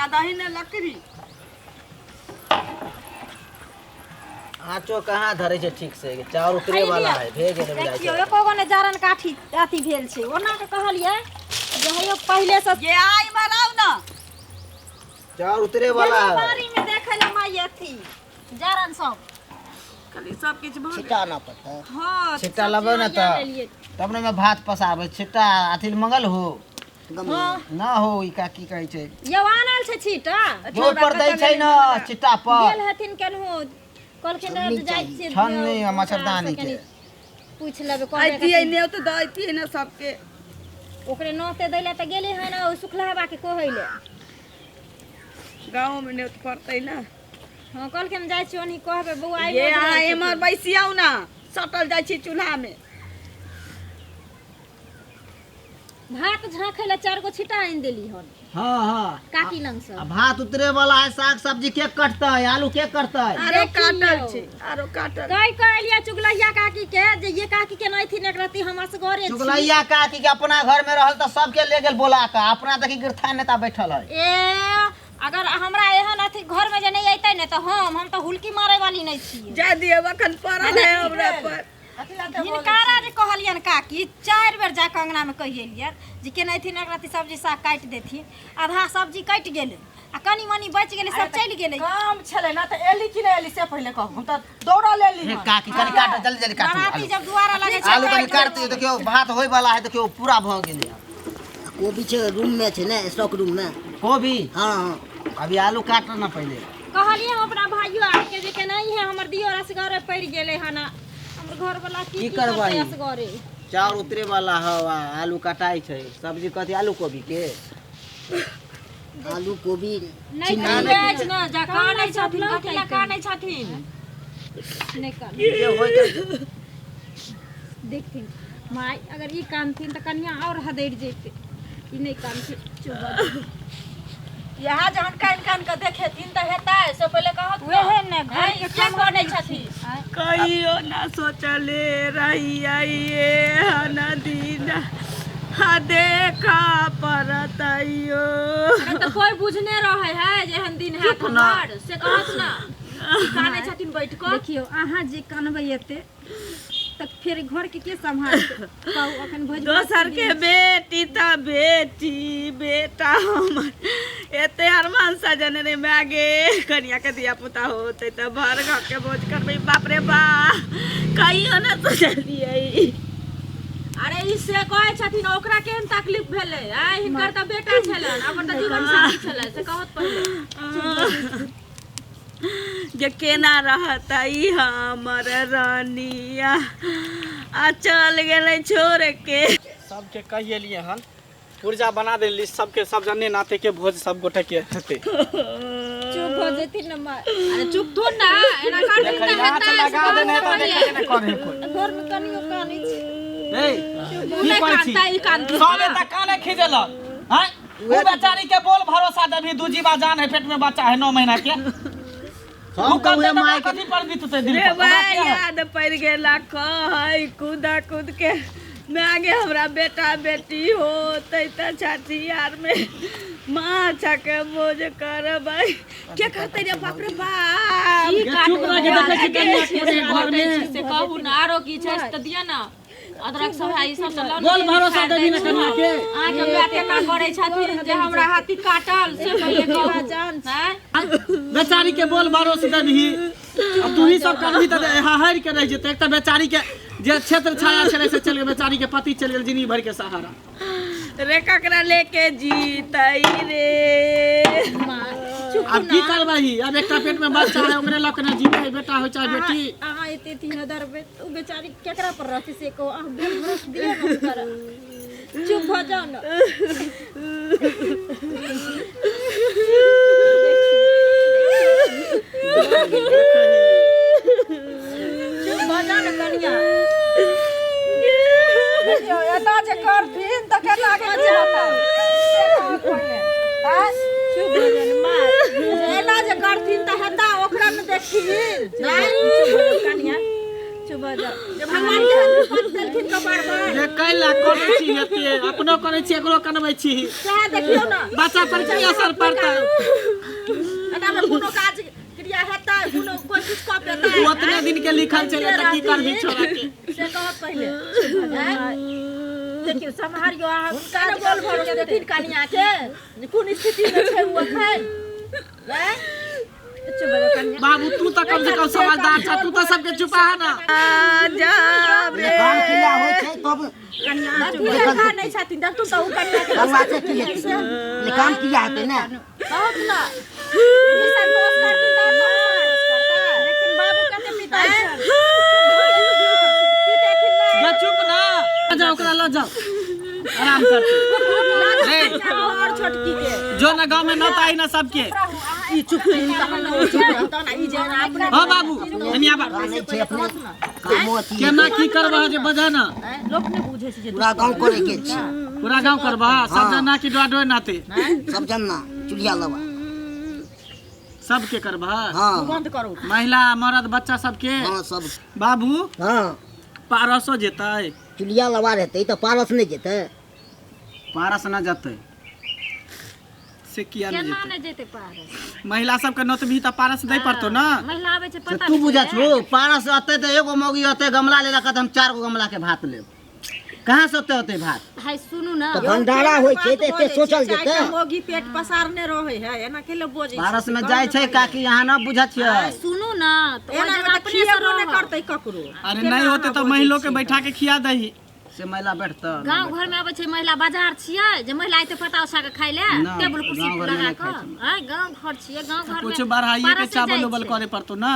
का दही ने लकड़ी। आँचो कहाँ धरै छै ठीक से, चाउर उतरे वाला है, भे गेलै बुझाइ देखियौ छै। एको गो ने जारन काठी अथी भेल छै। ओना के कहलियै जे हेयौ पहिले से ये आइ मराउ ना। चाउर उतरे वाला है। बाड़ी में देखै ले माई अथी जारन सब खाली सब किछु भऽ गेल। छिट्टा ना पड़तै। हाँ, छिट्टा सब लेबै ने चीज तऽ लेलियै। तब ने ओहिमे भात पसाबै। छिट्टा अथी मंगल हो ना हो, ई का की कहै छै? यौ आनल छै छिट्टा। जोर पर दै छै ने छिट्टा पर। गेल हथिन केनहु, कहलखिन छन्नी रहै जाइ चाही। छियै छन्नी आ मच्छरदानी के। कनि पूछि लेबै, कहबै अइतियै ने तऽ दैतियै ने सबके। ओकरे नोते दै लए तऽ गेलै हन ओ सुखलाहबा के कहै लए। गाँव में ने पड़तै ने। हाँ, कहलखिन जाइ छियै ओनही कहबै बौआ ये अहाँ एम्हर बैसियौ ने, सटल जाइ छी चूल्हा में। भात झाँकै लए 4 गो छिट्टा आनि देली हन। हाँ हाँ, काकी लंग से। आ भात उतरे वाला है, साग सब्जी के कटतै, आलू के कटतै? आरो काटल छै, आरो काटल। कहि कऽ एलियै चुगलैया काकी के जे ये काकी के नहि थिन एक रत्ती, हम असगरे छी। चुगलैया काकी के अपना घर में रहल तऽ सबके ले गेल बोला के, अपना देखी गिरथा नेता बैठल है। ए अगर हमरा एहन अथी घर में जे नहीं अयतै ने तऽ हम तऽ हुलकी मारे वाली नहीं छियै। जा दियौ, अखन पड़ल है हमरा पर। हिनकारा जे कहलियनि काकी 4 बेर जाकऽ अङ्गनामे कहि एलियनि जे केनाहिथिन एक रत्ती सब्जी साग काटि देथिन। आधा सब्जी कटि गेलै आ कनि मनि बचि गेलै, सब चलि गेलै। काम छलै ना तऽ एली कि नहि एली से पहिले कहू, हम तऽ दौड़ल एली हे हन। काकी कनि काट, जल्दी जल्दी काटू बराती आलू। जब दुआरा लगै छै आलू कनि काट दियौ, देखियौ भात होय वाला है, देखियौ पूरा भऽ गेलै। कोबी छै रूम में छै ने, स्टॉक रूम में। कोबी? हाँ हाँ। अभी आलू काट ना पहिले। कहलियै हम अपना भाइयो आरके जे केनाही है हमर दियोर असगरे पड़ि गेलै हन, हमर घरवला की की की करबै? करतै असगरे। चाउर उतरे वाला हौ आ आलू कटाइ छै। सब्जी कथी, आलू कोबी के? आलू कोबी नहि कानै ने जा, कानै छथिन, कथी लए कानै छथिन? नहि कानै। जे होय के देखथिन माय, अगर ई कानथिन तऽ कनिया और हदरि जेतै। ई नहि कानथिन, चुप भऽ जेथिन। यहाँ जहन कानि कानि कऽ देखेथिन तऽ हेतै से पहिले कहत। उएह ने घर के किया कानै छथिन? कहियो ना सोचले रहियै हन दिन हा देखा पड़तैयो। तऽ कोइ बुझने रहै है जे एहन दिन हैत हमर, से कहत ना। ई कानै छथिन बैठ कऽ। देखियौ अहाँ जे कानबै एते तऽ फेर घर के के सम्हारतै कहू? अखन भोज भात दोसर के बेटी तऽ बेटी बेटा हमर एते अरमान सजने रे माय गे, कनिया के धिया पुता होतै तऽ भर घर के भोज करबै। बाप रे बा, कहियो ना सोचलियै। अरे ई से कहै छथिन, ओकरा केहन तकलीफ भेलै? आय हिनकर तऽ बेटा छलनि, अपन तऽ जीवन साथी छलै, से कहत पहिले जे केना रहतै हमर रानिया आ चल गेलै छोड़ के। सबके कहि एलियै हन, पुर्जा बना दे लिस्ट सबके, सब जने नाते के भोज सब गोटे के हेतै। चुप भऽ जेथिन ने माय। अरे चुप थोड़ ना, एना करथिन देखै तऽ आँच हेतै, से लगा कहत देने ने तऽ पहिले। देखै ने करे कोइ। घर में कनियो कानै छै। ए ओ की नहि कहै छी? कानतै, ई कानतै। सब एतऽ काने खिजेलक आँय? उ बेचारी के बोल भरोसा देबही, दू जीवा जान है, पेट में बच्चा है 9 महीना के। सब उ तऽ उहे कहतै तऽ माय के कथी पर बीततै दिल रे पर? ओकरा भाई किया है? याद पड़ि गेला, कहै कूदा कूद के माय गे हमरा बेटा बेटी होतै तऽ छठियार में माछक भोज करबै। के कहतै रे बाप रे बाप? की चुप रह के देखै छी कनिया के घर में। से कहू ने, आरो की छै से तऽ दिअ ने। अदरक सब है, ई सब तऽ लऽ बोल भरोसा देबही ने कनिया के। अहाँके माय केना करै छथिन जे हमरा हाथी काटल, से पहिले कहू। जान आँय? बेचारी के बोल भरोसा देबही आ तू ही सब करबही तऽ हहरि के रहि जेतै। एक तऽ बेचारी के जे क्षेत्र छाया छलै से चलि गेल, बेचारी के पति चलि गेल, जिंदगी भरि के सहारा। रे ककरा लेके जीतै रे? आब की करबही? आब एकटा पेट में बच्चा है, ओकरे लऽ के ने जीतै, बेटा हो चाहे बेटी। अहाँ एते एते हदरबै तऽ ओ बेचारी केकरा पर रहतै से कहू? अहाँ बोल भरोस दियौ ने हुनकर, चुप भऽ जाउ ने। चुप भऽ जाउ ने कनिया। देखियौ एना जे करथिन तऽ केना के की होतै से कहू पहिले। आँय? चुप भऽ जाउ ने माय, एना जे करथिन तऽ हेता, ओकरा ने देखथिन। चुप भऽ जाउ कनिया, चुप भऽ जाउ। भगवान केहन विपत्ति देलखिन। देथिन कपार पर। जे कैला करै छी एते अपनो करै छी एकरो कनबै छी। सएह देखियौ ने। बच्चा पर की असर पड़तै? एना मे कोनो काज क्रिया हेतै, कोनो कोइ किछु कऽ पेतै? ओतने दिन के लिखल छलै तऽ की करबी छोड़ा के? से कहत पहिले। देखियौ सम्हारियौ अहाँ। हुनका ने बोल भरोस देथिन कनिया के जे कोन स्थिति मे छै ओ एखन। आँय? चुप भऽ जाउ कनिया। बाबू तू तऽ कम से कम समझदार छ, तू तऽ सबके चुपा ना। जाबे काम क्रिया होइ छै तब। अथी लेखा नहि छथिन, देखथुन तऽ ओ कनिया के। बंगला से की हेतै? ने काम क्रिया हेतै ने। कहत ने ई संतोष करथिन तऽ और संतोष करतै। लेकिन बाबू कते पिताइ छल। पितेथिन नहि। जा चुप ना, जाओ ओकरा लऽ जाओ, आराम करते रे। और छोटकी के जो ना गाँव में नौता आई ना सबके। ई चुप तहन ने ओ चुप रहतन आ ई जे अपने। हाँ बाबू धनिया बा। नहीं छै अपने कामो अथी। केना की करबह जे बजा ना? लोक नहि बुझै छै जे पूरा गाँव करे के छै। पूरा गाँव करबह? सब जना की डोआ डोए नाते? सब जना चुलिया लबा। सबके करबह? हाँ। बंद करू। महिला मर्द बच्चा सबके? हाँ सब। बाबू। हाँ। पारसो जेतै? चुलिया लबा रहतै तऽ पारस नहि जेतै। पारस न जेतै। से किया नहि केना जेतै? नहि जेतै पारस? महिला सबके नोतबी तऽ पारस दै पड़तौ ना। महिला आबै छै से पता तू नहि बुझै चलै। छौ पारस अतै तऽ एगो मौगी अतै गमला ले लऽ, हम 4 गो गमला के भात लेब, कहाँ से ओते होतै भात? हाय सुनू ना। तऽ भंडारा होइ छै तऽ एते सोचल जेतै। मौगी पेट पसारने रहै है, एना केले बजै छै? पारस में जाइ छै काकी, यहाँ न बुझै छियै। सुनू ना तऽ ओहि एना जगह मे तऽ अपने से खिएबो नहि रहब। करतै ककरो। अरे नहि होतै तऽ महिलो के बैठा के खिया दही। से महिला बैठतै? गाँव घर में आबै छै महिला, बाजार छियै जे महिला अयतै पता उसा के खाय ले ना, टेबुल कुर्सी गाँव घरमे लगा नहि कऽ। खाइ छै। आँय गाँव घर छियै, गाँव घर में कुछ बढ़ाइए के पारसे चावल जाइ उबल छै। करे पड़तौ ना।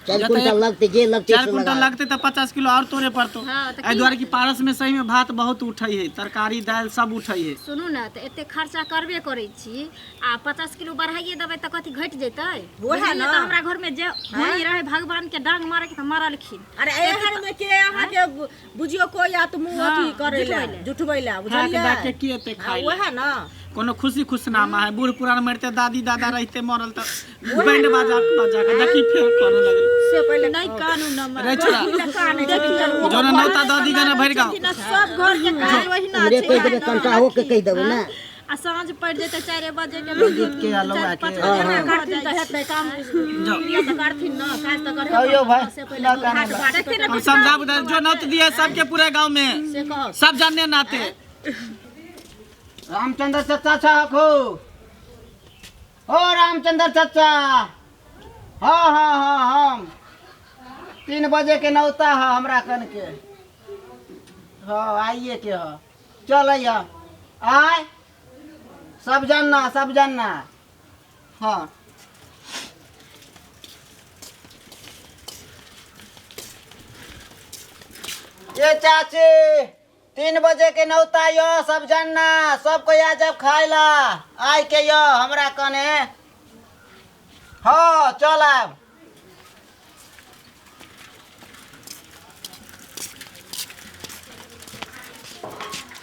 4 जतऽ क्विंटल लगतै जे लगतै 4 से क्विंटल लगा। लगतै तऽ 50 किलो और तोड़े पड़तौ। हाँ, तऽ एहि की दुआरे कि पारस में सही में भात बहुत उठै है, तरकारी दालि सब उठै है। सुनू ने तऽ एते खर्चा करबे करै छी आ 50 किलो बढ़ाइए देबै तऽ कथी घटि जेतै? ओएह बुझलियै ने। तऽ हमरा घर में जे होई रहै भगवान के डांग मारे के तऽ मारलखिन। अरे एहन मे के अहाँ के बुझियो कोई आत मुंह अथी करे ले जुठबै ले खाके बुझलियै? दऽ के की एते खाइ ले? ओएह ने। कोनो खुशी खुशनामा है? बूढ़ पुरान मरते दादी दादा रहते मरल तऽ बैंड बाजा बजा के देखी फेर करऽ लगल। से पहिले नहि कानू न। रे छोड़ा, जो ना नौता दऽ दी गने भरि गाँव। सब घर के काज ओहिना उमरे छै। कहि देबै, कंटा हो के कहि देबै ने। आ साँझ पड़ि जेतै 4 बजे के गीत के आ लौआ के। 4-5 बजे करथिन तऽ हेतै काम जाओ। क्रिया तऽ करथिन न, काज तऽ करहे कहियौ भाई, पड़तै। से पहिले घाट बाट देखथिन। हम समझा बुझा जो नौत दिए सबके पूरे गाँव में। से कहत। सब जानने नाते। रामचंद्र चचा छहक हो? ओ रामचंद्र चचा, हाँ हाँ हाँ, हम 3 बजे के नौता है हमरा कन के। हाँ आइए के ह, चल आय सब जानना, सब जानना। हाँ ये चाची, 3 बजे के नौता यो, सब जानना, सब कोई आ जाब खाय ला आय के यो हमरा कने। हाँ चल आब।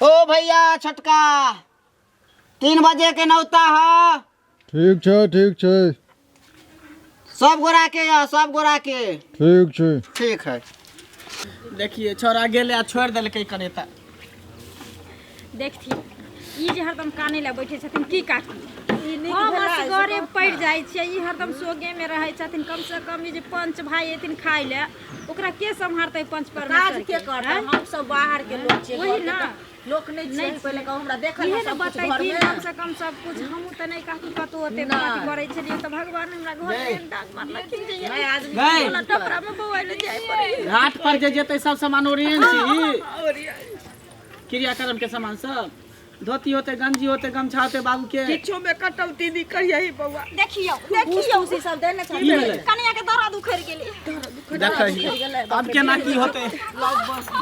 ओ भैया छोटका, 3 बजे के नौता है। ठीक छै, ठीक छै। सब गोरा के यो, सब गोरा के। ठीक छै। ठीक है। देखिए छोड़ा गेलै आ छोड़ि देलकै कनेता। देखथिन ई जे हरदम कानै लए बैठे छथिन की काकी? ई नीक हम भेलै। असगरे पड़ि जाइ छियै, ई हरदम सोगे मे रहै छथिन। कम से कम ई जे पंच भाई एथिन खाय लए, ओकरा के सम्हारतै पंच परमेश्वर? काज के करतै? हम सब बाहर के लोक छियै, वही घरके ना। तऽ लोक नहि छियै। पहिले कहू हमरा देखल इहे ने सब कुछ बतैथिन घरमे। कम से कम सब कुछ। हमहूँ तऽ नहि काकी कतहु ओते अथी करै छलियै तऽ भगवान हमरा घर मे डांग मारलखिन जे नहि आदमी गई हमरा टपरा मे बौआइ लए जाय पड़ै। घाट पर जे जेतै सब सामान ओरियन छी, क्रियाक्रम के सामान सब, धोती होते, गंजी होते, गमछा होते बाबू के। किछो में कटौती नहीं करियही बौआ। देखियौ देखियौ ई सब देने की भेलै? कनिया के दर्द उखड़ि गेलै। देखै अब केना की होते,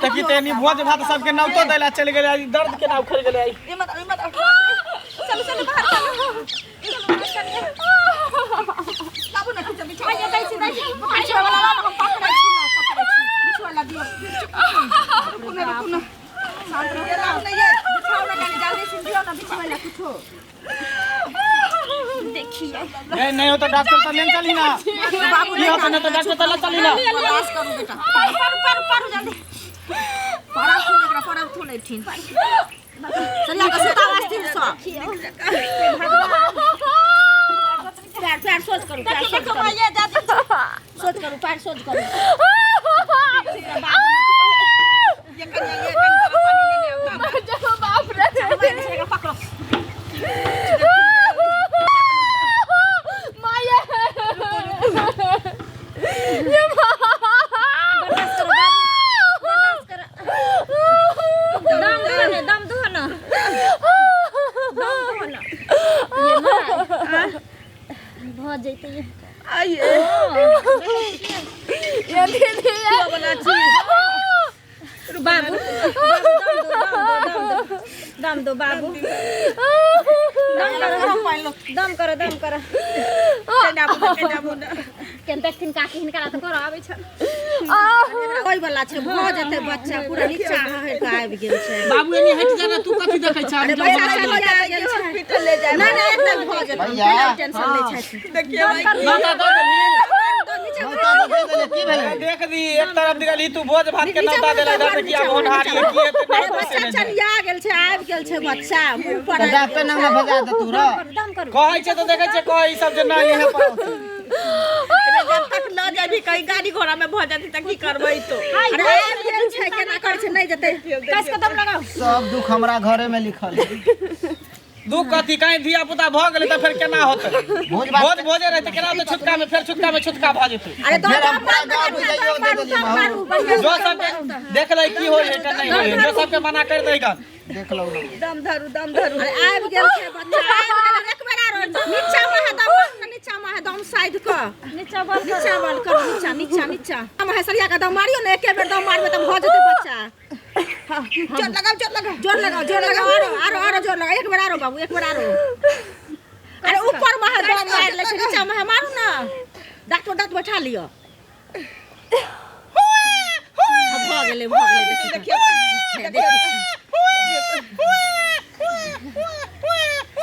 देखी ते भोज भात सबके नौतो दैला चलि गेलै, ई दर्द केना उखड़ि गेलै? चलू चलू बाहर चलू। लाबू ने किछु बिछा। आइए दै छी, दै छी। बिछुआ वाला लाबू, हम पकड़ै छी, लाउ, पकड़ै छी। बिछुआ ला दियौ। रुकू ने, रुकू ने। शांत रहू। लाबू ने ये, बिछाउ ने कनी जल्दी से दियौ ने बिछुआ ला कुछो। देखियौ। नहीं नहीं हो तो डॉक्टर तो लेने चली ना। बाबू की होते? नहीं तो डॉक्टर तो ले चली ना। बर्दाश्त करू बेटा। पर पर पर जल्दी। एठिन सरिया के सुतावा स्थिर सब पैर पैर सोच करू पैर सोच करू सोच करू पैर सोच करू ये कनिया ये कनिया पानी लेने आओ बाप रे पकड़ो माया ये दम दो ना दम दो ना दम दो ना ये माय भ जैते ये आइए ये दीदी वाला छी बाबू बाबू दम दो दम दो दम दो बाबू दम करो दम करो दम करो केना केना बुना केन देखथिन काकी हिनका तऽ करऽ आबै छन ओइ वाला छै भ जेतै बच्चा पूरा नीचा हहरि के आबि गेल छै बाबू एनी हटि जा ना तू कथी देखै छ अरे बच्चा चलिया गेल छै हॉस्पिटल ले जाए ना ना एकदम भ जेतै भैया। टेंशन नहि छै देखिए भाई माता दऽ देलही नौता तऽ दे देले की भेलै देख दी एक तरफ दिगली तू भोज भात के नौता देला इधर से किया होनहारी है की हेतै अरे नहि बच्चा से चलिया गेल छै आबि गेल छै बच्चा मुँह पर तऽ आबि डॉक्टर गेल लग ने भेजा दे तू र दम करू कहै छै तऽ देखै छै कहै ई सब जे नहि इहे पर होतै। अरे जब तक ल जाबी कहीं गाड़ी घोड़ा में भ जाती त की करबै तो अरे आबि गेल छै केना करै छै नहि जेतै कस के दम लगाउ सब दुख हमरा घरे में लिखल है दू कथी कहीं धिया पुता भऽ गेलै तऽ फेर केना होतै भोज भात भोज भोजे रहतै केना होतै छुतका में फेर छुतका में छुतका भऽ जेतै अरे दम फेर हम दम पूरा गाँव बुझाइयो दे देलियै मारू माहौल बढ़िआँ जो सबके देख लै की होइ है के नहि होइ है जो सबके मना कर दै गन देख लौ ना। दम धरू दम धरू अरे आबि गेल छै बच्चा आबि गेल एक बेर आरो नीचा में है दम मारू ने नीचा में है दम साइड क नीचा बल नीचा बल करू नीचा नीचा नीचा हम है सरिया के दम मारियो ने एके बेर दम मारबै तऽ भऽ जेतै बच्चा हाँ, जोर लगाओ जोर लगाओ जोर लगाओ जोर लगाओ आरो आरो आरो जोर लगाओ एक बेर आरो बाबू एक बेर आरो अरे ऊपर में है दम मारि लै छै नीचा में है मारू ना डॉक्टर डॉक्टर बैठा लिअ हाँ, भऽ गेलै भऽ गेलै देखियौ देखियौ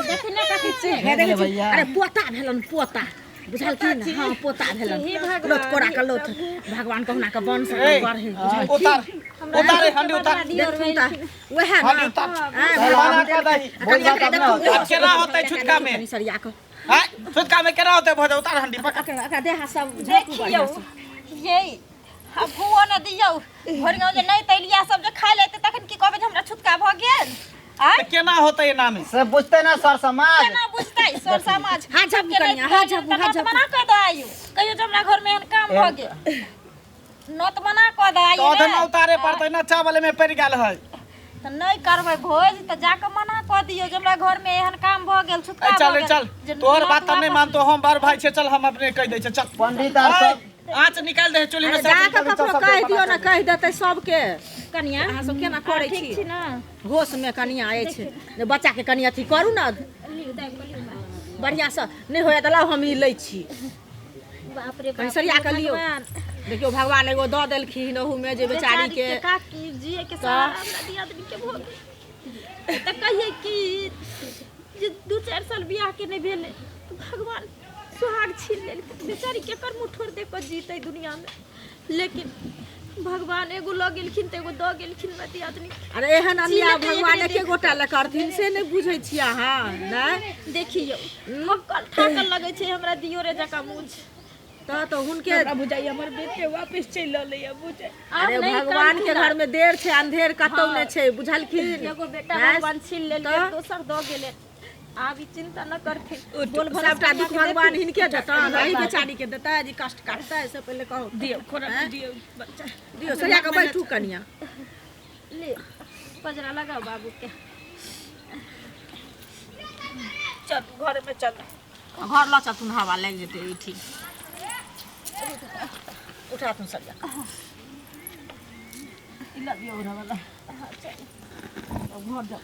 देखिन ने काकी छी हे देखै छी, भैया। अरे पोता भेलन पोता बुझलखिन हाँ पोता भेलन लोथ कोरा के लोथ भगवान कहुना के वंश ए, बढ़े बुझलखिन उतार उतार हंडी उतार देखथुन तऽ वएह ना हंडी उतार आँय, मना कर दही भोज भात अपना होतै। आब केना होतै छुतका में कनि सरिया कऽ आँय छुतका में केना होतै भोज उतार हंडी पकड़ एकरा एकरा देह हाथ सब झोंकू देखियौ बढ़िआँ सँ। ये अब हुओ न दियौ भरि गाँव जे नहि तैलिया सब जे खाइ लेतै तखन की कहबै जे हमरा छुतका भऽ गेल आँय तऽ केना होतै एना में से बुझतै ना सर समाज केना बुझतै सर समाज हाथ झापू कनिया, हाथ झापू, हाथ झापू। मना कऽ दऽ आयु कहियो जे हमरा घर में एहन काम भऽ गेल नत मना कऽ दऽ आयु तऽ ने। ना उतारे पड़तै ना चावल में पड़ि गेल है तऽ नहि करबै भोज तऽ जाकऽ मना कऽ दियौ जे हमरा घर में एहन काम भऽ गेल छुतका ए, भऽ चल गेल चल जे तोहर नत बात तऽ नहि वापस मानतो हम बड़ भाई छै चल हम अपने कहि दै छै चल पंडित आर सब आँच निकालि दे चूल्ही में अरे से जा कऽ ककरो कहि दियौ ने कहि देतै सबके कनिया अहाँ सब केना करै ठीक छी छी ने होश में कनिया अछि जे बच्चा के कनि अथी करू ने बढ़िआँ सँ नहि होइए तऽ लाउ हम ई लै छी बाप रे कनि सरिया कऽ लियौ भगवान। देखियौ भगवान एगो दऽ देलखिन ओहूमे जे बेचारी के काकी जिए के सहारा हमरा दियादनी के भऽ गेल तऽ कहियै कि जे 2-4 साल बियाह के नहि भेलै तऽ भगवान सुहाग छीन लेलकै बेचारी केकर मुँह ठोर दे कऽ जीतै दुनियामे लेकिन भगवान एगो लऽ गेलखिन तऽ एगो दऽ गेलखिन हमरा दियादनी के। अरे एहन अन्याय जीलकै भगवान एकरे एके गोटा लए करथिन से नहि बुझै छियै अहाँ नहि देखियौ थकल थाकल लगै छै हमरा दियोरे जकाँ मुँह छै। तऽ हुनके हमरा बुझाइए हमर बेटे वापस चलि अलैया बुझाइ आब अरे नहि भगवान के करथिन घर में देर छै अंधेर कतौ नहि छै बुझलखिन एगो बेटा हैं? भगवान छीन लेलकै तऽ? दोसर दऽ गेलै आब ई चिंता न करथिन बोल भरोसा सबटा दुख कनिया के भगवान हिनके देतन अही बेचारी के देतै जे कष्ट काटतै से पहिले कहू दियौ खोरा दियौ बच्चा दियौ सरिया के बैठू कनिया देथिन। ले पजरा लगाओ बाबू के चल घर में चल घर लऽ चलथुन हवा लागि जेतै ई ठीक उठाथुन सरिया ई ला दियौ ओढ़ा वाला घर जाओ।